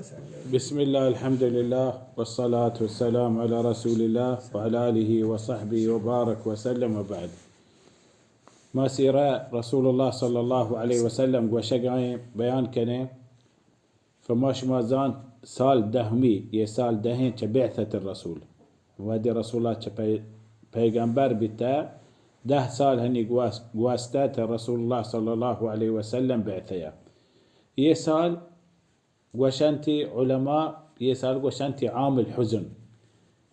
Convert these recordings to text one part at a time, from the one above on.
بسم الله، الحمد لله، والصلاة والسلام على رسول الله وعلى آله وصحبه وبارك وسلم وبعد. ما سیرہ رسول اللہ صلی اللہ علیہ وسلم گوشگائیں بیان کنیں. فما شما زان سال دہمی، یہ سال دہیں چہ بعثت الرسول. وہدے رسول اللہ چہ پی-، پیغمبر بیتا، دہ سال ہنی گواس-، گواستا تا رسول اللہ صلی اللہ علیہ وسلم بعثہ یا. یہ سال گوشنتی علماء، یہ سال گوشنتی عام الحزن.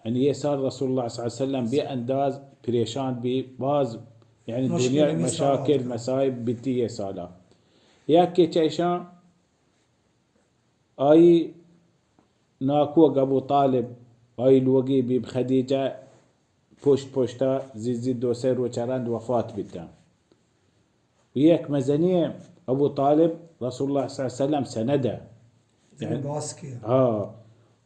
یعنی یہ سال رسول اللہ صلی اللہ علیہ وسلم بے انداز پریشان بی، باز یعنی مشکل دنیا ہمیں سال مشاکل آتا. مصائب بیتی یہ سالا. یک کہ چیشان آئی ناکوگ ابو طالب، آئی لوگی بی بی خدیجہ پشت پشتا زی زی دو سے روچ رند وفات بیتن. و یک مزنی ابو طالب رسول اللہ صلی اللہ علیہ وسلم سندہ. یعنی باز کیا. ہاں،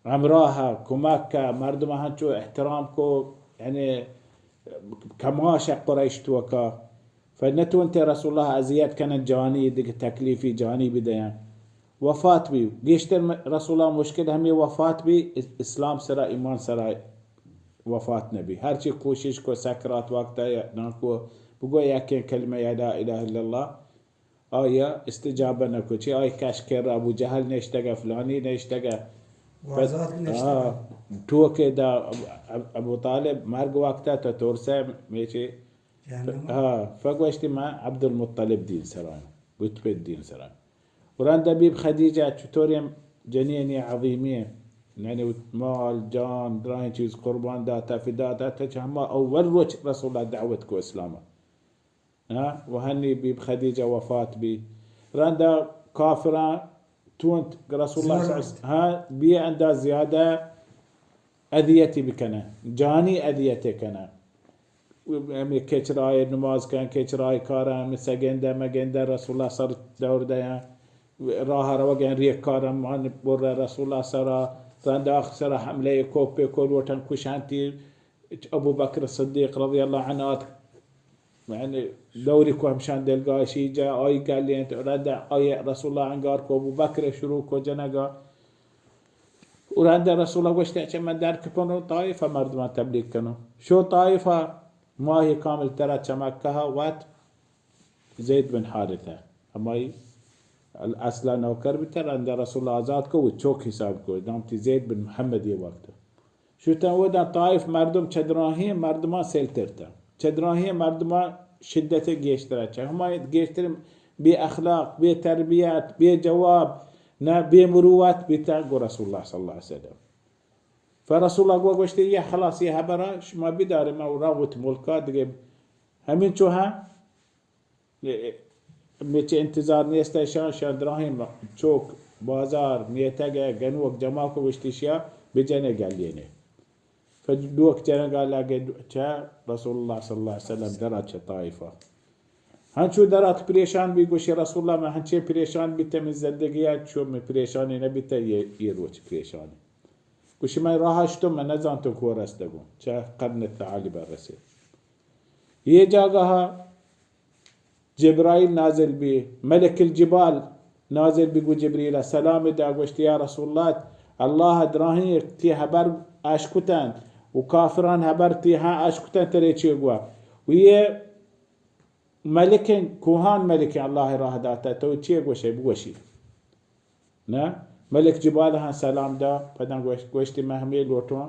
ہمراہ کمک کا، مردم ہنچو احترام کو، یعنی کماش قریش توکا. فنتونتے رسول اللہ اذیت کنن جانی، دیگه تکلیفی جانی بدین. وفات بی. گیشتر م-، رسول اللہ مشکل ہمی وفات بی، اس-، اسلام سرا، ایمان سرا وفات نبی. ہرچی کوشش کو سکرات وقت یا ناکو بگو یکیں کلمہ یا لا الہ الا اللہ، آیا استجابہ نکو. چی آئی کش کر ابو جہل نشتگا، فلانی نشتگا. و آزاد نشتگا. آ، ٹوکے دا اب-، اب-، ابو طالب مرگ وقتا تا ترسے میچے. جہنم. ہاں، فگوشتی من عبد المطلب دین سران، مطلب دین سران. و رند بی بی خدیجہ چطوری ہم جنینی عظیمی، یعنی مال، جان، درائیں چیز قربان داتا، فدا داتا، چہ ہما اول روچ رسول اللہ دعوت کو اسلام. ہاں، و ہنی بی بی خدیجہ وفات بی. رند کافران تونت رسول اللہ صلی اللہ علیہ وسلم، ہاں، بی انداز زیادہ اذیتی بکنن، جانی اذیتی کنن. ہمے کچرائے نماز کن، کچرائے کارن، ہمے سگندہ مگندہ رسول اللہ سر دور دیاں، راہ روگن ریک کارن مان بر رسول اللہ سرا، رند آخر سرا حملہ کوپے کو لوٹن کشنتی. ابو بکر صدیق رضی اللہ عنہ آتک، یعنی دوری کو ہمشان دلگاہ شیجا آئی گلینت، رند آئی رسول اللہ انگار کو ابو بکر شروع کو جنگا. و رند رسول اللہ گوشت، اچھا من در کپنو طائفہ مردمان تبلیغ کنو. شو طائفہ ماہ کامل ترا چہ مکہ وت زید بن حارثہ، ہمائی اصلا نوکر بیتا، رند رسول اللہ آزاد کو و چوک حساب کو، دامتی زید بن محمد یہ وقت. شتن اودا طائف مردم چہ دراہیں مردمان سیلتر تن. چہ دراہیں مردمان شدت گیشتر، چہ ہما گیشتر بے اخلاق، بے تربیت، بے جواب، نہ بے مروت بیتا گو رسول اللہ صلی اللہ علیہ وسلم. فرسول اللہ گو گوشتی، یہ خلاص، یہ حبرہ شما بدارے، ما را وت ملکا دگہ ہمین چو ہاں مچ انتظار نیست، شان، شان دراہیں چوک، بازار، میتگ، گنوک جمع کو گوشتی شیا بجنے گلینے. فلوک جنگا لگے چہ رسول اللہ صلی اللہ علیہ وسلم درا چہ طائفہ. ہنچو درات پریشان بی، گوشی رسول اللہ من ہنچے پریشان بیتے من زندگی چو من پریشانی نبیتے، یہ، یہ روچ پریشانی. گوشی من راہ اشتو من نزانتو کو رستگو چہ قرن تعالی برسے. یہ جاگہ جبرائیل نازل بی، ملک الجبال نازل بی، گو جبریل سلام دا، گوشت، یا رسول اللہ، اللہ دراہیں تی حبر اشکتن و کافران حبر تی ہاں اشکتن، ترے چی گوا؟ و یہ ملکن، کوہان ملکن اللہ راہ داتا، تو چی گوشے بگوشی؟ نہ؟ ملک جبال ہاں سلام دا، پدا گوشت، گوشتی، من ہمے لوٹوں،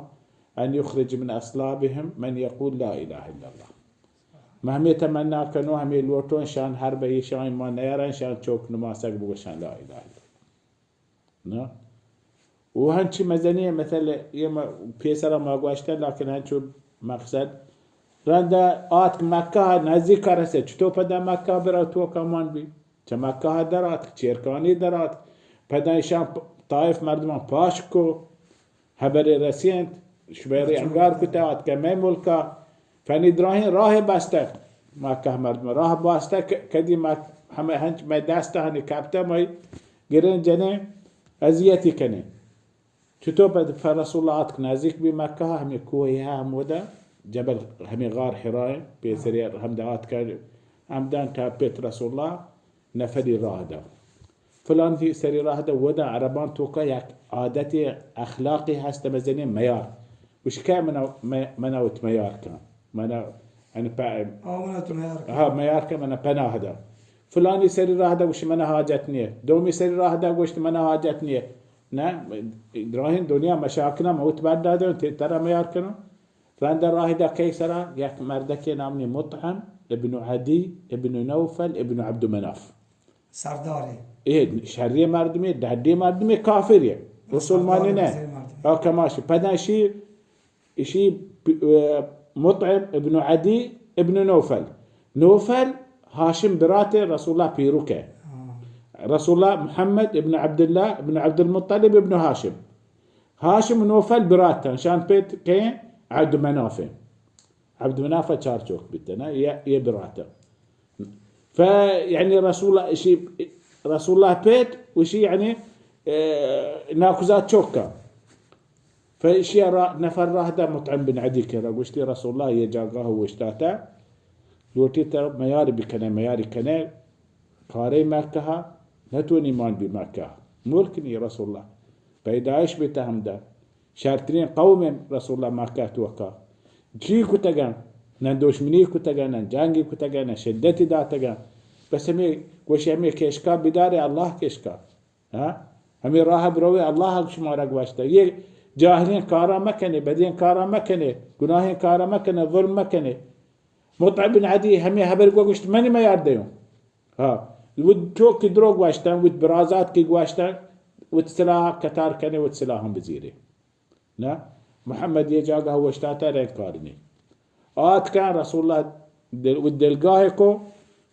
ان یخرج من اصلابهم من یقول لا الہ الا اللہ. من ہمے تمنا کنوں، ہمے لوٹوں، شان ہر بہ ایشاں ما نیارن، شان چوک نماسگ بگوشن لا الہ الا اللہ. نہ؟ و ہنچی مزنی مثل، یہ ما، پیسرا ما گوشتہ، لیکن ہنچو مقصد رند آتک مکہ نزدیک رسے، چطور پدا مکہ برا تو کمان بی؟ چہ مکہ در آتک، چیرکانی در آتک. پدا ایشان پ-، طائف مردمان پاش کو، حبر رسینت، شبیر انگار کتا آتک مئے ملکا. فنی دراہیں راہ بستہ، مکہ مردم راہ بستہ، ک-، کدی مک-، ہمیں ہنچ مئے دست ہنی کپتہ، مئی گرین جنین، اذیتی کنین. چطور پہ، پہ رسول اللہ آتک نزدیک بی مکہ، ہمیں کوہی ہے ہمودا، جبل، ہمیں غار حرا ہے، پیسری ہمدا آتک، ہمدان ٹپت رسول اللہ نفری راہ دا. فلانی سری راہ دا ودا عربان توکا یک عادت اخلاقی ہست، مزنی میار. گوش کہ منا، م-، منا وت میار کن. منا، یعنی پہ-، آ، منا تو میار کن. ہا، میار کن، منا پناہ دا. فلانی سری راہ دا گوش منا حاجت نیه. دومی سری راہ دا گوشت منا حاجت نیه. نہ، دراہیں دنیا مشاکنا موت بر دادن، تی ترا میار کنن. رند راہ دا کئی سرا؟ یک مردکے نامی مطعم ابن عدی ابن نوفل ابن عبد مناف. سردارے. اے شری مردمے، ڈڈی مردمے، کافرے. مسلمانے نہ. سردارے، مردمے. آ کماش. پدا شی، اشی پ-، اه، مطعم ابن عدی ابن نوفل. نوفل ہاشم براتے، رسول اللہ پیرکے. ہاں. رسول اللہ محمد ابن عبداللہ ابن عبد المطلب ابن ہاشم. ہاشم نوفل براتن، شان پیت کئے؟ عبد منافے. عبد مناف چار چوک بیتہ، نہ؟ یہ، یہ براتہ. ف، یعنی رسول اللہ، اشی، رسول اللہ پیت، وشی یعنی، اه، ناکوزات چوکا. ف اشی را، نفر راہ دا مطعم بن عدی کرا، گوشتی رسول اللہ یہ جاگاہ وشتاتا، لوٹی تا میار بکنے، میاری کنے، کارے مکہ، نتونی مان بی مکہ. ملک نی رسول اللہ. پیدائش بیتہ ہمدا. شرترین قوم رسول اللہ مکہ توکا. چی کتگن؟ نہ دشمنی کتگن، نہ جنگی کتگن، نہ شدتی داتگن. بس ہمیں گوشی ہمیں کشکا بدارے، اللہ کشکا. ہاں؟ ہمیں راہ بروے، اللہ شمارا گوشتہ. یہ جاہلین کارا مکنے، بدین کارا مکنے، گناہین کارا مکنے، ظلم مکنے. مطعم بن عدی ہمیں حبر گو گوشت، منی میار دیوں. ہاں، وت چوکی درو گوشتن، وت برازات کی گوشتن، وت سلاح قطار کنے، وت سلاح ہم بزیرے. نہ، محمد یہ جاگہ وشتاتا رین کارنی. آتکن رسول اللہ دل، وت دلگاہ کو،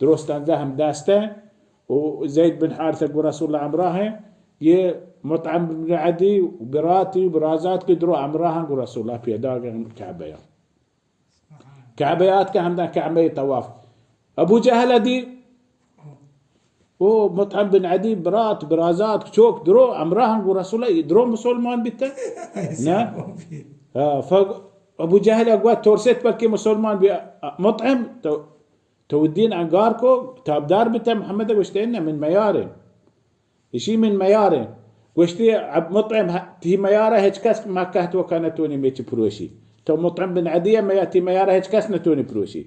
درستن زہم دستن، و زید بن حارث گو رسول اللہ ہمراہ ہیں، یہ مطعم بن عدی براتی برازات کی درو ہمراہ گو رسول اللہ پیدا گئے کعبہ. کعبہ آتکہ ہمدا کعبہ طواف. ابو جہل دی، او مطعم بن عدی برات، برازات، چوک درو، ہمراہاں گو رسول اللہ، درو مسلمان بیتہ. نہ؟ ہاں، ف-، ابو جہل گو ترست بلکہ مسلمان بی، مطعم تو، تو الدین انگار کو، تابدار بیتہ محمد گوشتہ، نہ من میارے. اشی من میاریں. گوشتی، عب-، مطعم، ہ-، تی میارا ہچ کس مکہ توکا نتونی میچ پروشی. تو مطعم بن عدی میا، تی میارا ہچ کس نتونی پروشی.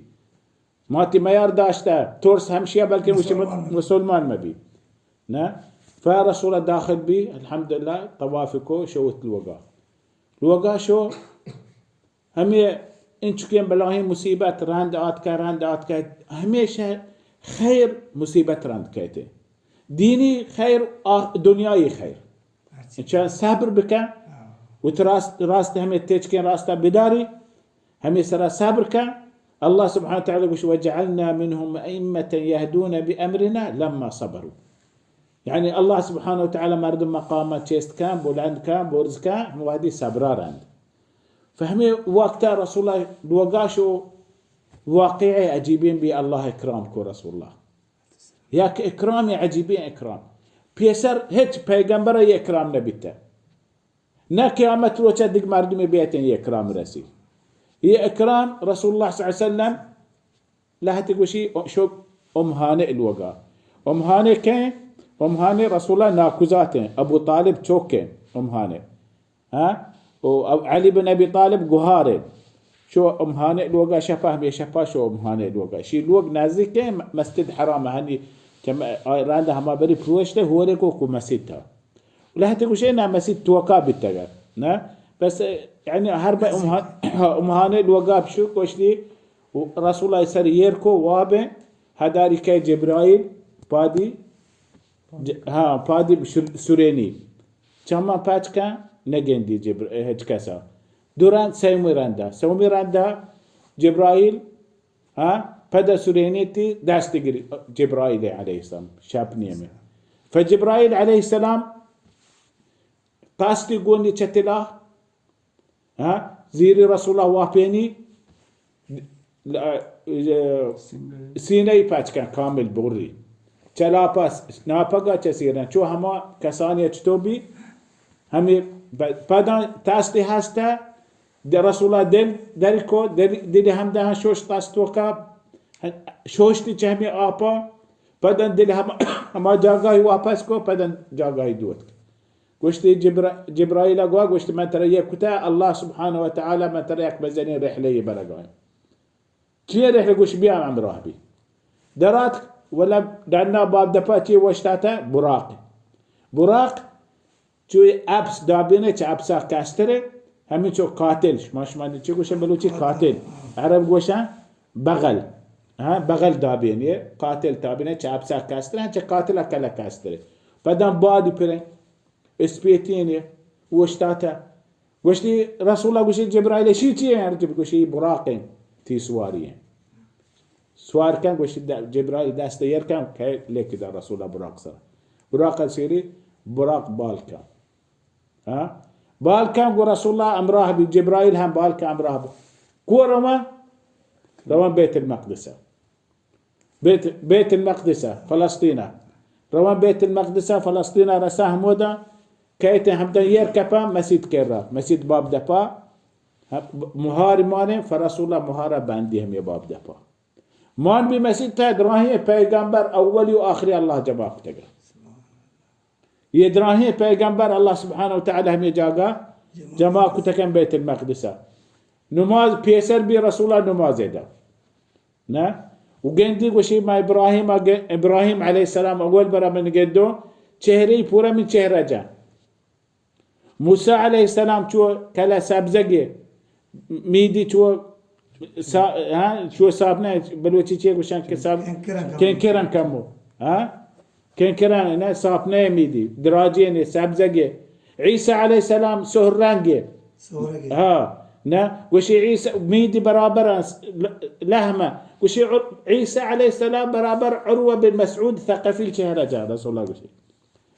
ما تی میار داشتہ، ترس ہمشیا بلکہ وشی مت-، مسلمان مبی. مسلمان مبی. نہ؟ فرسول داخل بی، الحمدللہ، طواف کو شوت لوگا. لوگا شو، ہمے انچکیں بلاہیں مصیبت رند آتکہ، رند آتکہ، ہمیشہ خیر مصیبت رند کئیت. دینی خیر، آ-، دنیای خیر. اچھا، صبر بکن. وت راست، راست ہمے تچکیں راستا بداری، ہمے سرا صبر کن. اللہ سبحانہ وتعالی گوش، وجعلنا منهم أئمة يهدون بأمرنا لما صبروا. یعنی اللہ سبحانہ وتعالی مردم مقامات چست کن، بلند کن، برز کن، ہم وحدی صبرا رند. فہمے وقتا رسول اللہ لوگا شو، واقعہ عجیبیں بی، اللہ اکرام کو رسول اللہ. یک اکرام عجیبیں اکرام. پیسر ہچ پیغمبر یہ اکرام نبیتہ. نہ قیامت روچہ دگ مردمی بیتیں یہ اکرام رسی. یہ اکرام رسول اللہ صلی اللہ علیہ وسلم لہتے گوشی شو ام ہانئ لوگا. ام ہانئ کئیں؟ ام ہانئ رسول اللہ ناکوزاتیں، ابو طالب چوکیں ام ہانئ. ہاں؟ و اب-، علی بن ابی طالب گوہاریں. شو ام ہانئ لوگا شپا، ہمے شپا شو ام ہانئ لوگا. شی لوگ نزدیکیں م-، مسجد حرام ہنی، چم-، آ، رند ہما بری پروشتے ہورے کو، کو مسجد تھا. لہتے گوشے نہ مسیت توکا بیتگا، نہ؟ بس، یعنی ہر بہ امہان-، امہانے لوگا بشو گوشتی، رسول اللہ سر ایر کو وابیں، ہداری کئے جبرائیل، پادی، ج-، ہاں، پادی سر-، سرینی. چما پچ کن، نگندی جبر-، ہچ کسا. دو رند، سیمی رندا. سیمی رندا جبرائیل، ہاں، پدا سرینیتی دست گری جبرائیل علیہ السلام، شپ نیمے. فجبرائیل علیہ السلام قصدی گونی چتلا، ہاں، زیری رسول اللہ واپینی، ل-، سینہ پچ کن کامل بوری. چلا پس ناپگا چسیرن. چو ہما کسانی چطور بی، ہمیں ب-، پدا تاستی ہستا، دے رسول اللہ دل، دل کو، دل، دل ہم دہاں شوشت است توکا، شوشتی چہ ہمیں آپا، پدن دل ہما، ہما جاگاہی واپس کو، پدن جاگاہی دوت۔ گوشتی جبرا-، جبرائیل گوا گوشتی، من ترا یک کتا، اللہ سبحانہ و تعالی من ترا یک مزنی رحلہ برگائیں۔ چیئے رحلہ؟ گوش بیا ہمراہ بی۔ درات ولا ڈنا باب دپا چی وشتاتا؟ براق۔ براق چو اپس دابینے، چہ اپسا کسترے، ہمینچو قاتل، شما، شما چی گوشن بلوچی؟ قاتل۔ عرب گوشن بغل۔ ہاں، بغل دابینے، قاتل دابینے، چہ اپسا کسترے، چہ قاتل کلا کسترے۔ پدان بادی پرے، اسپیتینے، اوشتاتا۔ گوشتی، رسول اللہ گوشی، جبرائیل، شی چی ہے؟ عرب گوشی، براق ہیں، تی سواری ہیں۔ سوار کن، گوشتی، د-، جبرائیل دست ایر کن، کہ لیکی دا رسول اللہ براق سر۔ براق سیری، براق بال کن۔ ہاں؟ بال کن، گو رسول اللہ امراہ بی، جبرائیل ہم بال کن امراہ بی۔ کو روان؟ روان بیت المقدس۔ بیت، بیت المقدس، فلسطین۔ روان بیت المقدس، فلسطین رسا ہمودا، کیت ہمدا یر کپا مسیت کرا، مسیت باب دپا، مہار مانے، فرسول اللہ مہارا بندی ہمیں باب دپا۔ مان بی مسیت تا دراہیں پیغمبر اولی و آخری اللہ جمع کتگا۔ یہ دراہیں پیغمبر اللہ سبحانہ و تعالی ہمیں جاگا جمع کتگن بیت المقدس۔ نماز پیسر بی رسول اللہ نماز دا۔ نہ؟ و گندی گوشی ما ابراہیم اگے، ابراہیم علیہ السلام اول برا من گندو، چہرے پورا من چہرہ جا۔ موسی علیہ السلام چو کلا سبزگے، میدی چو سا-، ہاں، چو صاف نہ، بلوچی چی گوشن کہ صاف، کنکرن کمو۔ کنکرن کمو۔ ہاں؟ کنکرن نہ، صاف نہ میدی، دراجے نے، سبزگے۔ عیسی علیہ السلام سہر رنگے۔ سہرگے۔ ہاں۔ نہ، گوشی عیسی میدی برابر ل-، لحمہ۔ گوشی عر-، عیسی علیہ السلام برابر عروہ بن مسعود ثقفی چہرہ جا، رسول اللہ گوشی۔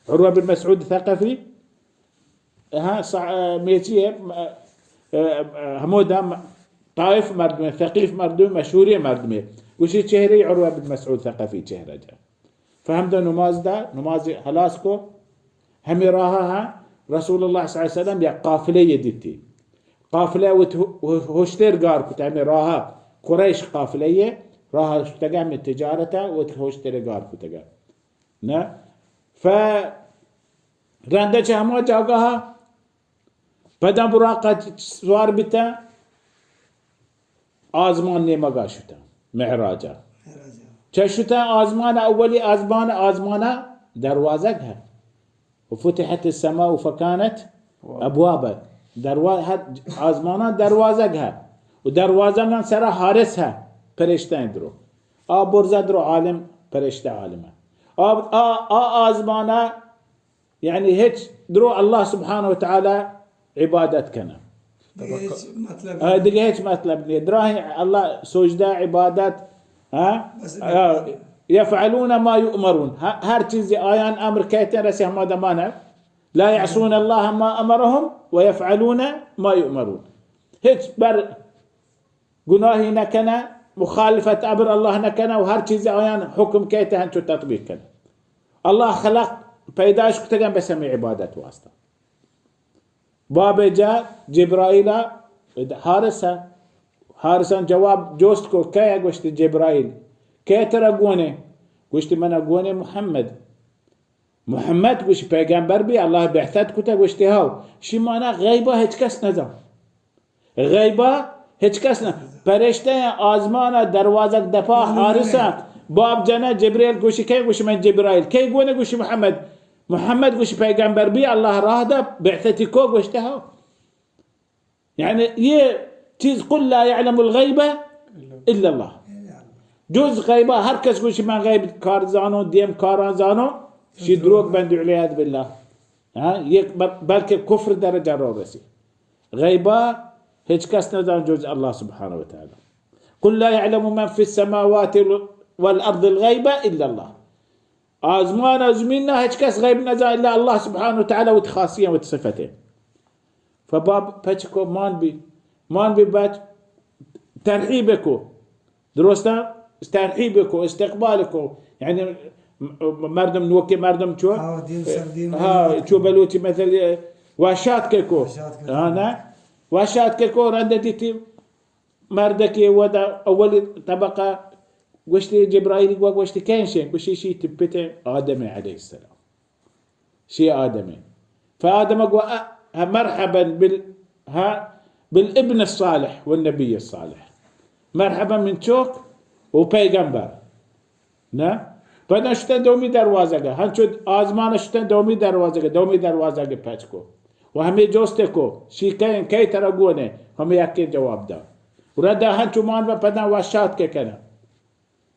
عروہ بن مسعود ثقفی، ہاں، سا-، میچی ہے، م-، ا-، ا-، ہمودا م-، طائف مردم، ثقیف مردم، مشہوری مردم۔ گوشی چہرے عروہ بن مسعود ثقفی چہرہ جا۔ فہمدا نماز دا، نماز خلاص کو، ہمیں راہ ہاں، رسول اللہ صلی اللہ علیہ وسلم یک قافلہ یہ دیتی۔ قافلہ وت ہو-، ہو-، ہوشتر گار کتا، ہمیں راہ قریش قافلہ یہ، راہ شتگا ہمیں تجارتا وت ہوشتر گار کتگا۔ نہ؟ ف رندا چہ ہما جاگاہا پدا براقا سوار بیتا، آزمان نیمگا شتا، معراجا۔ چہ شتا آزمان، اولی آزمان، آزمانا دروازگ ہے۔ و فتحت السماء فکانت ابوابا۔ دروا-، ہر آزمانا دروازگ ہے۔ و دروازگان سرا حارس ہے، پرشتہ درو۔ آ برزہ درو عالم، پرشتہ عالم ہے۔ آ، آ، آ آزمانا یعنی ہچ درو اللہ سبحانہ و تعالی عبادت کنہ۔ دگہ ہچ مطلب آ، دگہ ہچ مطلب نہیں۔ دراہیں اللہ سجدہ عبادت، ہاں؟ بس آ، یفعلون ما یؤمرون۔ ہ-، ہر چیز آیان امر کہتے ہیں رسی ہما دمانہ۔ لا یعصون اللہ ما امرهم و یفعلون ما یؤمرون۔ ہچ بر گناہی نہ کنہ، مخالفت امر اللہ نہ کنہ و ہر چیز آیان حکم کہتے ہیں چو تطبیق کنہ۔ اللہ خلق پیداش کتگن بس ہمیں عبادت واسطہ۔ باب جا جبرائیل حارثہ، حارثان جواب جوست کو، کئے؟ گوشت جبرائیل۔ کئے ترا گونے؟ گوشت منا گونے محمد۔ محمد گوشی پیغمبر بی، اللہ بعثت کتا؟ گوشتی ہاو۔ شی مانا غیبا ہچ کس نزان۔ غیبا ہچ کس نہ۔ پرشتہ آزمان دروازگ دپا حارسا باب جنہ، جبریل گوشی کئے؟ گوشی من جبرائیل۔ کئے گونے؟ گوشی محمد۔ محمد گوشی پیغمبر بی، اللہ راہ دا، بعثتی کو؟ گوشتی ہاو۔ یعنی یہ چیز، قل لا یعلم الغیب الا اللہ۔ جز غیبا ہر کس گوشی من غیب کار زانو، دیم کاران زانو، شی دروگ بندی، علیاذ باللہ۔ ہاں، یہ ب-، بلکہ کفر درجہ رو رسی۔ غیبا ہچ کس نزان جز اللہ سبحانہ و تعالی۔ قل لا یعلم من فی السماوات والارض الغیب الا اللہ۔ آزمان و زمین نا ہچ کس غیب نزان الا اللہ سبحانہ و تعالی وت خاصی وت صفتے۔ فباب پچ کو مان بی، مان بی بچ ترحیب کو، درستا؟ ترحیب کو، استقبال کو، یعنی م-، مردم نوکے مردم چو، ہاں، دیم سر دیم ہاں، چو بلوچی مثل، وشات کے کو، وشات کے ہاں کو۔ نا؟ وشات کے کو رند دیتی مردکے ودا اولی طبقہ گوشتی جبرائیل گوا گوشتی کئے شے؟ گوشتی شی تپتے آدم علیہ السلام. شی آدمے. فآدم گو، ا، ا، مرحبا بال، ها، بالابن الصالح والنبي الصالح. مرحبا من چوک و پیغمبر. نه؟ پدا شتن دومی دروازگا. هنچو آزمان شتن دومی دروازگا، دومی دروازگا پچ کو. و همی جوست کو، شی کئے، کئے ترا گونے؟ همی یکی جواب دا. و ردا هنچو مان و پدا وشات که کنه.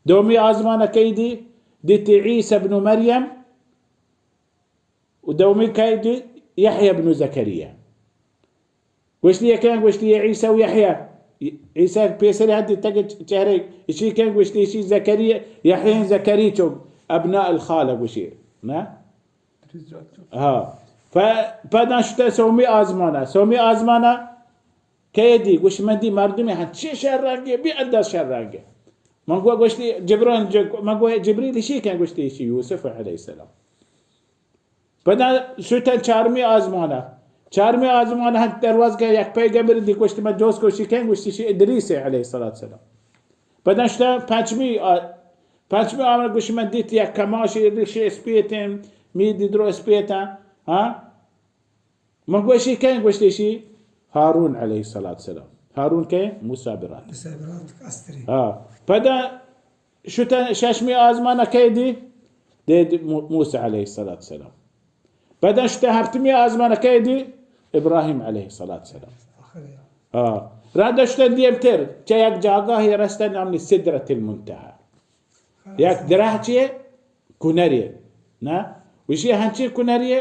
دومی آزمان کئے دی؟ دیتی عیسی ابن مریم. و دومی کئے دی؟ یحیی ابن زکریا. گوشتی یکیں گوشتی عیسی و یحیی. عیسی پیسر حد تک چهره. اشی کئے؟ گوشتی اشی زکریا، یحیی زکری چو ابناء الخالہ گوشی. نه؟ ها. ف-، پدا شته سومی آزمانه. سومی آزمانه کئے دی؟ گوشی من دی مردمی هنچی شر رنگه، بی انداز شر رنگه. من گو گوشتی جبران، ج-، من گو جبریل اشی کئے؟ گوشتی اشی یوسف علیہ السلام. پدا شتن چارمی آزمانه. چارمی آزمانه هم دروازگا یک پیغمبر دی گوشت، من جوز کو اشی کئے؟ گوشتی اشی ادریس علیہ الصلوۃ والسلام. پدا شتن پنچمی آ-، پنچمی آمد گوشی من دیت یک کماشی ریشی اسپیتن، میدی درو اسپیتن. ها؟ من گوشی کئے؟ گوشتی اشی هارون علیہ الصلوۃ والسلام. هارون کئے؟ موسی برات. موسی برات کستری. ها. پدا شتن ششمی آزمانه کئے دی؟ دید مو-، موسی علیہ الصلوۃ والسلام. پدا شتن هفتمی آزمانه کئے دی؟ ابراهیم علیہ الصلوۃ والسلام. آخری. ها. رد شتن دیمتر، چه یک جاگاهی رستن نامی سدرة المنتهى. یک درهچے کنرے، نه؟ و اشی هنچیں کنرے،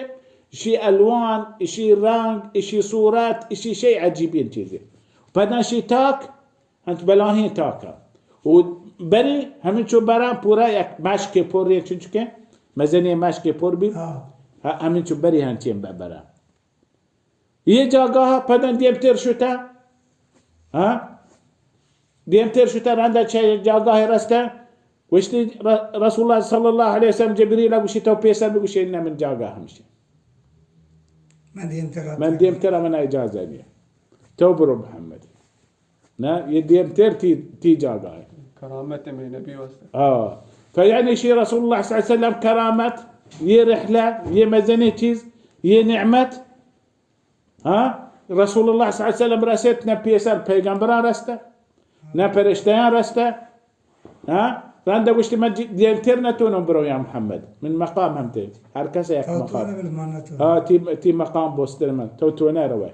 اشی الوان، اشی رنگ، اشی صورت، اشی شی عجیبیں چیزے. پدا اشی تاک، هنچ بلاهیں تاکا. و بری همینچو برا پورا یک مشکے پر، چنچو که مزنیں مشکے پر بی. ها. ها، همینچو بری هنچیں ب-، برا. یه جاگاه پدا دیمتر شته. ها؟ دیمتر شته رنده چه جاگاه رسته. گوشتی ر-، رسول الله صلی الله علیه وسلم جبریل گوشی تو پیسر بگوشی نه من جاگاه همشه. من دیمتر من دیمتر من اجازه نیه. تو برو محمد. نه، یه دیمتر تی، تی جاگاه. کرامت می نبی واسطه. ها. فیعنی شی رسول الله صلی الله علیه وسلم کرامت، یه رحله، یه مزنی چیز، یه نعمت. ها؟ رسول الله صلی الله علیه وسلم رسیت، نه پیسر پیغمبران رسته، نه پرشتیان رسته. ها؟ رنده گوشتی من جی-، دیمتر نتونم برو یا محمد. من مقام هم تی. هر کس یک مقام. ها، تی، تی مقام بوستر من. تو تو نه روی.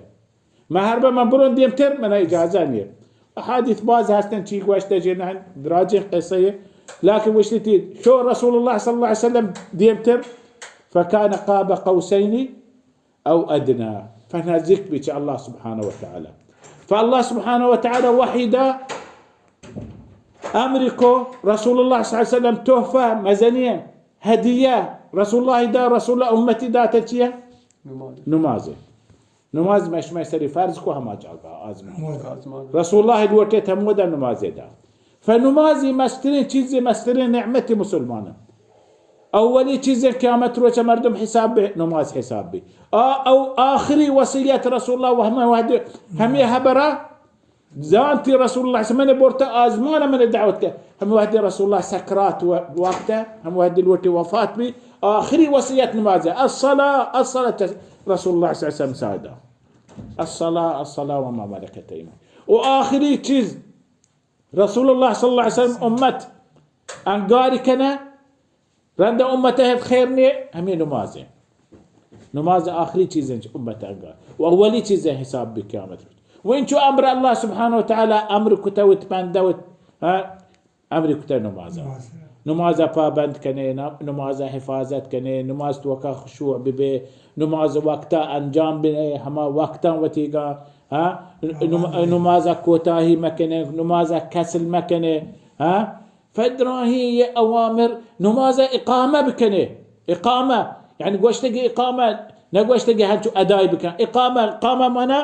من هر به من برون دیمتر، من اجازه نیه. احادیث باز هستن چی گوشته جه نه دراجه قصه. لكن گوشتی تی شو رسول الله صلی الله علیه وسلم دیمتر، فكان قاب قوسين أو أدنى، فنزیک بی چه الله سبحانه وتعالى. فالله سبحانه وتعالى وحی دا، امر کو رسول الله صلی الله علیه وسلم تحفه مزنی هدیه رسول الله دا، رسول الله امتی داته چیه؟ نماز. نماز. نماز مشمع سری فرض کو هما جاگا آزمان. آزمان. رسول الله لوٹه تمودا نماز دا. فنمازی مسترین چیز، مسترین نعمت مسلمانه. اولی چیز قیامت روچ مردم حساب به، نماز حساب به. آ، او آخری وصیت رسول الله و همه وحده، همه هبره زانتی رسول الله من برت آزمان من دعوت که. همه وحده رسول الله سکرات و-، وقته، همه وحده لوٹی وفات بی. آخری وصیت نمازه. الصلاة، الصلاة، رسول الله صلی الله علیه وسلم ساده. الصلاة، الصلاة وما ملكت أيمانكم. و آخری چیز رسول الله صلی الله علیه وسلم امت انگاری کنه، رند امت هیچ خیر نیه، همی نمازه. نماز آخری چیزه امت انگار. و اولی چیزه حساب به قیامت روز. و اینچو امر الله سبحانه و تعالی امر کته وت بنده وت، ها؟ امر کته نمازه. نماز. نماز پابند کنه، ن-، نماز حفاظت کنه، نماز توکا خشوع ببه، نماز وقتا انجام بنه، هما وقتا وتیگا، ها؟ نم-، نماز کوتاهی مکنه، نماز کسل مکنه، ها؟ فدراهی یه اوامر، نماز اقامه بکنه. اقامه، یعنی گوشتگی اقامه، نگوشتگی هنچو ادای بکن. اقامه، اقامه معنی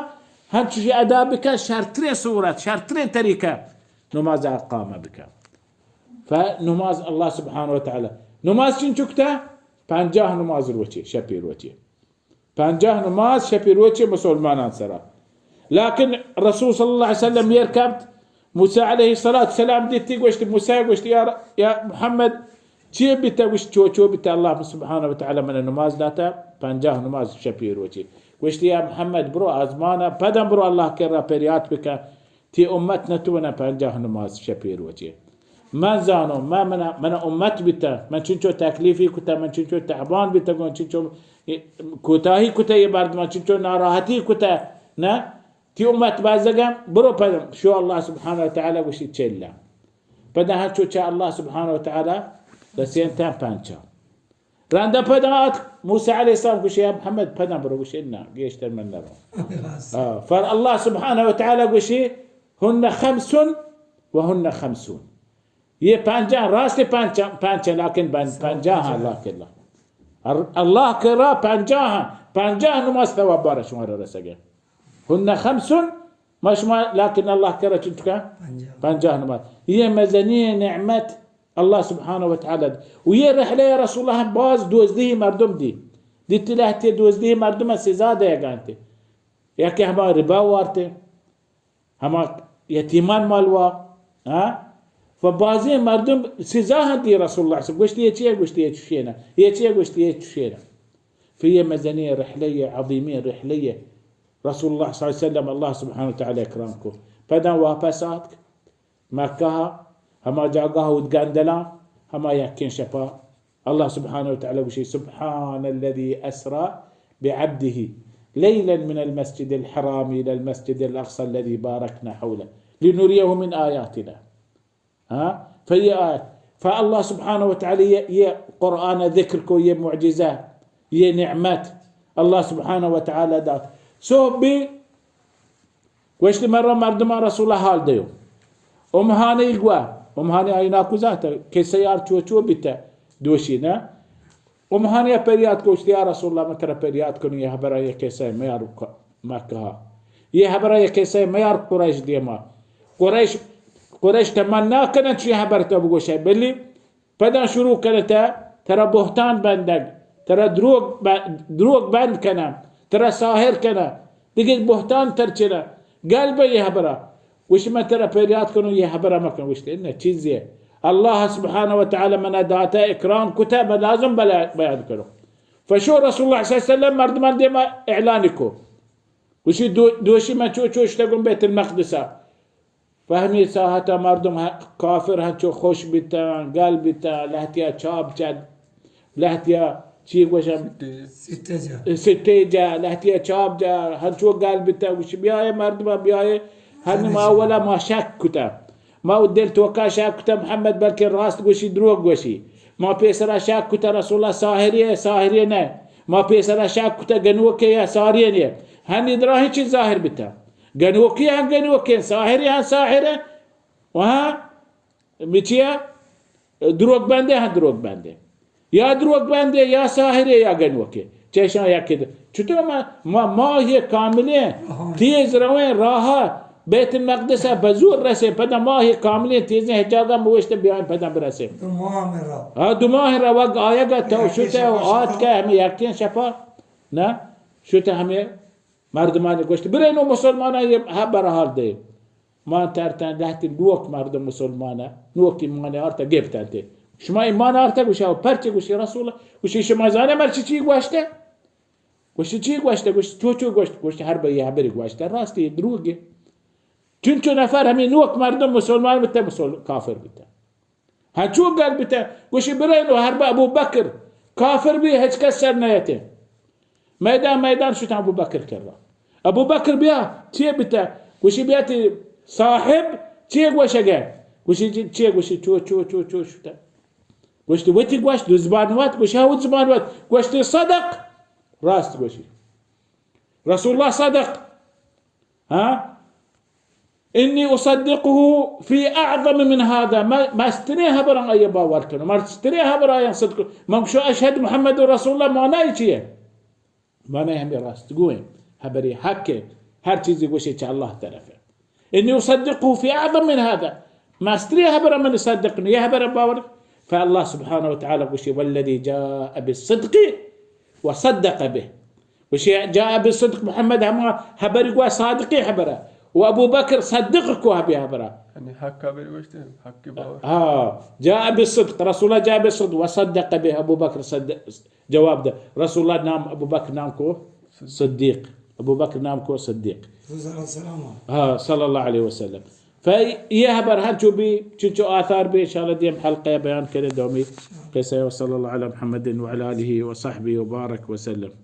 هنچو ادا بکن، شرترین صورت، شرترین طریقه نماز اقامه بکن. فنماز الله سبحانه و تعالی. نماز چنچو کته؟ پنجاه نماز روچه، شپی روچه. پنجاه نماز شپی روچه مسلمانان سرا. لكن رسول صلى الله عليه وسلم يركبت موسی علیہ الصلوۃ والسلام دیتی، گوشت، موسی گوشت، یا، یا محمد، چی بیتا؟ گوشت، چو چو بیتا، اللہ سبحانہ و تعالی من نماز داتا، پنجاہ نماز شپی روچی۔ گوشت، یا محمد، برو آزمانا، پدا برو اللہ کرا پریات بکن، تی امت نتونا پنجاہ نماز شپی روچی۔ من زانو، من، من، من امت بیتا، من چنچو تکلیفی کتا، من چنچو تعبان بیتا، گون چنچو کوتاہی کتا، یہ مردمان چنچو ناراحتی کتا، نہ؟ تی امت بزگم، برو پدم۔ شو اللہ سبحانہ و تعالی گوشی، چلا۔ پدا ہنچو چہ اللہ سبحانہ و تعالی رسینتاں پنچا۔ رندا پدا آت، موسی علیہ السلام گوشی، یا محمد، پدا برو۔ گوشی، نا، گیشتر من نرو۔ آ، فر اللہ سبحانہ و تعالی گوشی، ہن خمس و ہن خمسون۔ یہ پنجاہ، راست پنچ، پنچ، لیکن بن-، پنجاہ، اللہ کرا۔ ار-، اللہ کرا پنجاہ، پنجاہ نماز ثواب بار شما را رسگے۔ ہن خمس، ما شما، لیکن اللہ کرا چنچکا؟ پنجاہ۔ پنجاہ نماز۔ یہ مزنی نعمت اللہ سبحانہ و تعالی دی۔ و یہ رحلہ رسول اللہ باز دوزدہی مردم دی۔ دیتی لہتی دوزدہی مردم سزا دے گانتے۔ یا کہ ہما ربا وارتے۔ ہما یتیمان مال وا، ہاں؟ و بازیں مردم سزا ہنتی رسول اللہ صلی اللہ علیہ وسلم۔ گوشتی، یہ چیئے؟ گوشتی، یہ چوشینا۔ یہ چیئے؟ گوشتی، یہ چوشینا۔ فی یہ مزنی رحلہ، عظیمی رحلہ۔ رسول اللہ صلی اللہ علیہ وسلم اللہ سبحانہ و تعالی اکرام کو۔ پدا واپس آتک مکہ، ہما جاگہ ود گندلا، ہما یکین شپا اللہ سبحانہ و تعالی گوشی، سبحان الذي أسرى بعبده ليلا من المسجد الحرام إلى المسجد الأقصى الذي باركنا حوله لنريه من آياتنا۔ ہاں؟ فی آیت، فاللہ سبحانہ و تعالی یہ، یہ قرآن ذکر کو، یہ معجزہ، یہ نعمت اللہ سبحانہ و تعالی دات۔ سو بی گوشتی، مرا مردمان رسول اللہ حال دیو۔ امہانی گوا، امہانی آئی ناکو زانتا، کسہ یار چو چو بیتا، دوشی نا۔ امہانی پریات کو، گوشتی، یا رسول اللہ، من ترا پریات کنو، یہ حبرا یہ کسہ میار ک-، مکہ۔ یہ حبرا یہ کسہ میار قریش دیما۔ قریش، قریش تمنا کنن چی حبر تو بگوشے، بلی پدا شروع کنت، ترا بہتان بندگ، ترا دروگ ب-، دروگ بند کنن، ترا ساحر کنن، دگہ بہتان تر چنن۔ گل بہ یہ حبرا۔ گوشی، من ترا پریات کنو، یہ حبرا مکن۔ گوشتی، نہ، چیزی۔ اللہ سبحانہ و تعالی منا داتا، اکرام کتا، من لازم بلا-، بیان کنو۔ فشو رسول اللہ صلی اللہ علیہ وسلم مردمان دیما اعلان کو۔ گوشی، دو-، دوشی من چو چو شتگم بیت المقدسا۔ پہ ہمے ساعتا مردم ہ-، کافر ہنچو خوش بیتاں، گل بیتاں، لہتیا چاپ جت، لہتیا چی گوشم؟ سٹیجا۔ سٹیجا، لہتیا چاپ جت، ہنچو گل بیتاں، گوشی، بیائے مردم، بیائے۔ ہنی ما اولا ما شک کتا۔ ما او دل توکا شک کتا محمد بلکہ راست گوشی، دروگ گوشی۔ ما پیسرا شک کتا رسول اللہ ساحری ہے، ساحری نہ۔ ما پیسرا شک کتا گنوکے یا ساحری نے۔ ہنی دراہیں چیز ظاہر بیتا۔ گنوکی ہم گنوکیں، ساحری ہم ساحر ہیں، و ہم مچیا دروگ بندے ہم دروگ بندے۔ یا دروگ بندے، یا ساحرے، یا گنوکے۔ چیشاں یکی د-، چطور ما، ما، ماہ کاملیں، تیز رویں راہ بیت المقدس بزور رسے، پدا ماہ کاملیں تیزیں ہچ جاگہ موشت بیائیں پدا برسے۔ دو ماہ میں رو۔ ہاں، دو ماہ روگ آیگا تو شتے و آتکے ہمیں یکیں شپا، نا؟ شتے ہمیں مردمانی گوشت، برے نو مسلمانان یہ حبر حال دے۔ ما ترتن لہتی نوک مردم مسلمانا، نوک ایمان آرتا گپتن تے۔ شما ایمان آرتا؟ گوشا، پرچے؟ گوشی، رسول اللہ۔ گوشی، شما زانے مرچی چی گوشتے؟ گوشی، چی گوشتے؟ گوشت، چو چو گوشت؟ گوشت، ہر بہ یہ حبری گوشتے، راستی دروگے۔ چنچو نفر ہمیں نوک مردم مسلمان بیتے، مسل-، کافر بیتے۔ ہنچو گل بیتہ، گوشی، برئے نو ہر بہ ابو بکر کافر بی، ہچ کس سر نیتیں۔ میدان میدان شتاں ابو بکر کرا۔ ابو بکر بیا، چیے بیتہ؟ گوشی، بیا تی صاحب چیے گوشگے؟ گوشی، چی-، چیے؟ گوشی، چو، چو، چو، چو شتہ۔ گوشتی، وتی گوشت، دو زبان وت؟ گوشی، ہاں، وت زبان وت۔ گوشتی، صدق، راست گوشی۔ رسول اللہ صدق۔ ہاں؟ انی اصدقه فی اعظم من هذا۔ من مستریں حبراں آئی باور کنوں۔ مستریں حبر آیاں صدق۔ من گوشوں، اشہد محمد رسول اللہ، معنی چی ہے؟ معنی ہمیں راست گوئیں۔ حبری حق ہے۔ ہر چیزی گوشے چہ اللہ طرف ہے۔ انی اصدقه فی اعظم من هذا۔ مستری حبر من صدق نو، یہ حبر باور۔ فاللہ سبحانہ و تعالی گوشی، والذی جاء بالصدق وصدق به۔ گوشی، جاء بالصدق، محمد ہما حبر گوا صادقی حبر۔ و ابو بکر صدق کو ہبی ہبرا۔ یعنی حق ہبر گوشتے، حق باور۔ ہاں، جاء بالصدق، رسول اللہ جاء بالصدق و صدق به، ابو بکر صدق جواب دا۔ رسول اللہ نام، ابو بکر نام کو صدیق۔ ابو بکر نام کو صدیق۔ رضی اللہ عنہ۔ ہاں، صلی اللہ علیہ وسلم۔ فی یہ ہبر ہنچو بی، چنچو آثار بی، انشاءاللہ دیم حلقہ بیان کرے دومی قصہ۔ وصلی اللہ علی محمد وعلی آلہ وصحبہ وبارک وسلم۔